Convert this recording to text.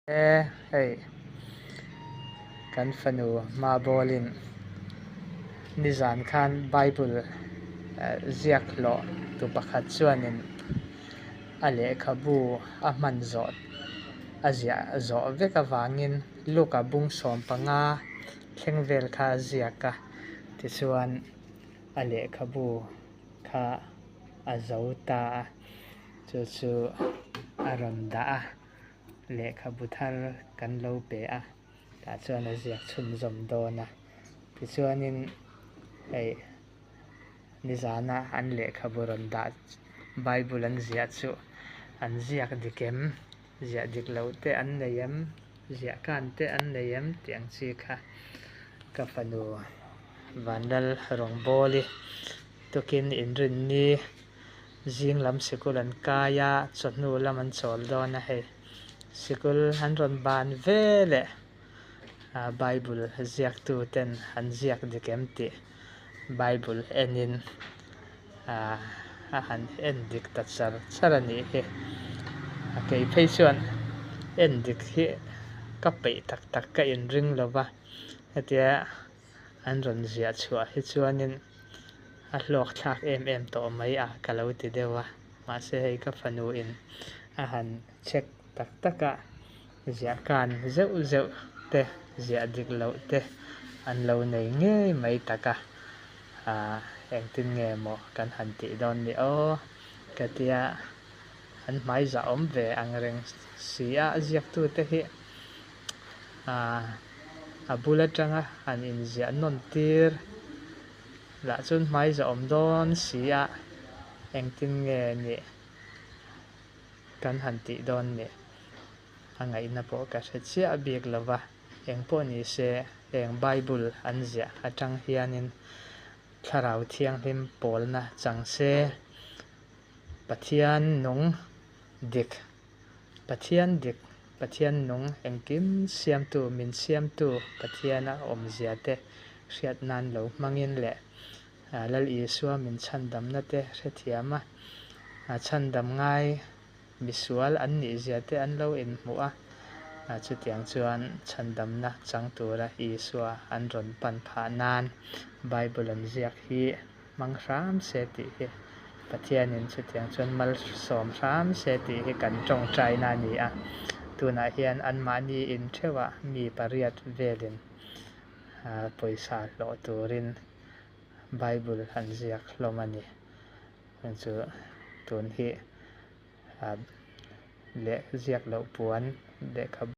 E hei kan fanu hma bawlin nizan khan bible ziak hlawh tu pakhat chuanin a lehkhabu a hman zawh a ziah zawh vek avangin Luka bung 15 thleng vel kha a ziak a, tichuan a lehkhabu kha a zo ta a, chu chu a rawn dah a. Lehkhabu thar kan lo pe a, tah chuan a ziak chhunzawm dawn a. Tichuanin hei nizana an lehkhabu rawn dah Bible an ziah chu an ziak dik em, ziah dik loh te an nei em, ziah kan te an nei em tih ang chi kha ka fanu Vanlal Rawngbawli tukin inrinni Zing lam sikul an kai a, chawhnu lam an chawl dawn a hei. Sikul an rawn ban ve leh Bible ziaktu ten an ziak dik em tih Bible enin a han en dik ta char char a nih hi. A kei phei chuan en dik hi ka peih tak tak ka inring lo va, hetia an rawn ziah chhuah hi chuanin a hlawk thlak em em tawh mai a ka lo ti deuh a, mahse hei ka fanu in a han check tak tak a, ziah kan zeuh zeuh te ziah dik loh te an lo nei ngei mai tak a, ah engtin nge maw kan han tih dawn ni aw ka tia an hmai zah awm ve ang reng si a ziaktute hi ah a bul atanga han inziah nawn tir lah chuan hmai zahawm dawn si a, engtin nge nih kan han tih dawn ni? A ngaihna pawh ka hre chiah bik lo va, eng pawh ni se heng Bible an ziah atang hianin Thlarau Thianghlim pawlna chang se, Pathian nung dik Pathian dik, Pathian nung engkim siamtu, min siamtu Pathiana awmzia te hriat nan lo hmangin leh Lal Isua min chhandamna te hrethiam a, chhandam ngai misual an nihzia te an lo inhmuh a, chutiang chuan chhandamna chang tura Isua an rawn pan phah nan Bible an ziak hi Hmang hram se tih hi Pathianin chutiang chuan malsawm hram se tih hi kan tawngtaina a ni a. Tunah hian anmahni in theuhah mi pariat velin pawisa hlawh turin Bible an ziak hlawm a ni. Heng chu tun hi leh ziak loh puan lehkhabu.